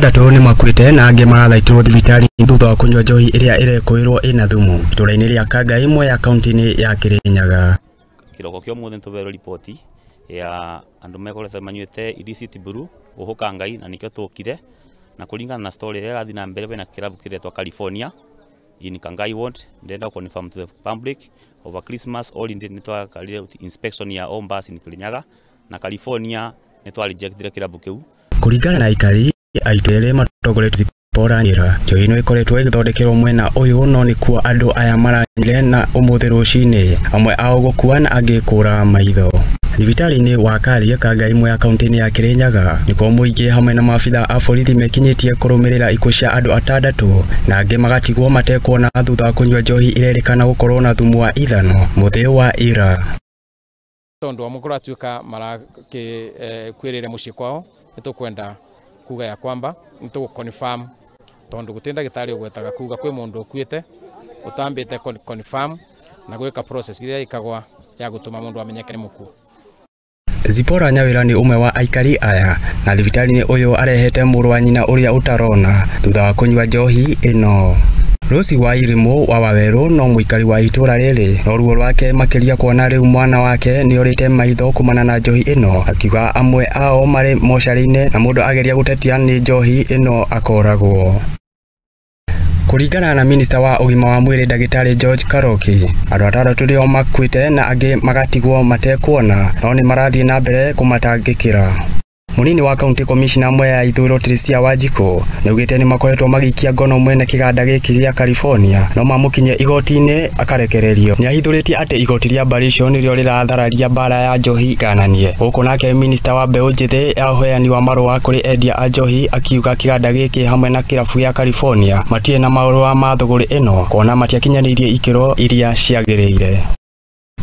Atandatũ nĩmakuĩte na angĩ maratharĩkĩrwo thibitarĩ thutha wa kũnyua njohi ĩrĩa ĩrekũĩrwo ĩna thumu itũra-inĩ rĩa Kangai Mwea kaunti-inĩ ya Kirinyaga. Kiroko kia umuthi nituberwo riboti ya andu mekorete manyuite illicit brew guku Kangai na nikio tukire na kuringana na story ĩrĩa ĩrathiĩ na mbere bena kirabu kiretwa California in Kangai ward. Ndenda confirm to the public over Christmas holiday nitwakarire inspection ya all bars in Kirinyaga na California nitwa rejectire kirabu kiu. Kuringana na aikari aitũ matongoretio Zipporah Njĩra, njohi ĩno ĩkoretwo ĩgĩthondekerwo mwena ũyũ no nĩkuo andũ aya maranyuire na ũmũthĩ rũcinĩ, amwe ao gũkua na angĩ kũra maitho. Thibitarĩ-inĩ wa Karia Kangai Mwea kaunti-inĩ ya Kirinyaga nĩkuo mũingĩ hamwe na maabitha a borithi mekinyĩtie kũrũmĩrĩra ikuũ cia andũ atandatũ na angĩ magatigwo matekuona thutha wa kũnyua njohi ĩrerĩkana gũkorwo na thumu wa ithano mũthĩ wa ira. Tondu amwe kũratuĩka marakĩkuĩrĩre mũciĩ kwao, nĩtũkwenda kuga ya kwamba nĩtũgũ confirm tondu gũtirĩ ndagĩtarĩ ũgwetaga kuga kwĩ mũndũ ũkuĩte ũtambĩte confirm na gwĩka process iria ĩkagwa ya gũtũma mũndũ amenyeke nĩ mũkuũ. Zipporah Nyawĩra nĩ ũmwe wa aikari aya na thibitarĩ-inĩ ũyũ arehete mũrũ wa nyina ũrĩa ũtarona thutha wa kũnyua njohi ĩno. Rũci wa Irimũ wa Wawerũ no mũikari wa itũra rĩrĩ no ruo rwake makĩria kuona rĩu mwana wake nĩorĩte maitho kumana na njohi ĩno, akiuga amwe ao marĩ mocarĩ-inĩ na mũndũ ageria gũtetia nĩ njohi ĩno akoragwo. Kũringana na minista wa ũgima wa mwĩrĩ ndagĩtarĩ George Karoki, andũ atandatũ nĩo makuĩte na angĩ magatigwo matekuona no nĩ marathiĩ na mbere kũmatangĩkĩra. Mũnini wa county commissioner Mwea ya Ithũĩro Tricia Wanjikũ nĩaugĩte nĩmakoretwo magĩikia ngono mwene kĩganda gĩkĩ gĩa California no mamũkinyie igoti-inĩ akarekererio. Nĩahithũrĩtie atĩ igoti rĩa Barisho nĩrĩo rĩrathararia mbara ya njohi ngananie. Gũkũ nake minista wa mbeũ njĩthĩ ya ũheani wa marũa kũrĩ endia a njohi akiuga kĩganda gĩkĩ hamwe na kĩrabu gĩa California matirĩ na marũa ma thũgũrĩ ĩno kuona matiakinyanĩirie ikĩro iria ciagĩrĩire.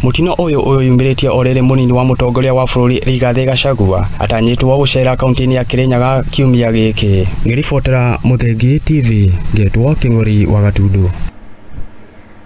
Mũtino ũyũ ũyumĩrĩtie o rĩrĩ mũnini wa mũtongoria wa bũrũri Rigathĩ Gachagua atanyĩtwo gũcera kaunti-inĩ ya Kirinyaga kiumia gĩkĩ. Ngĩribotera Mũthengi TV, ngetwo Kĩng'ori wa Gatundu.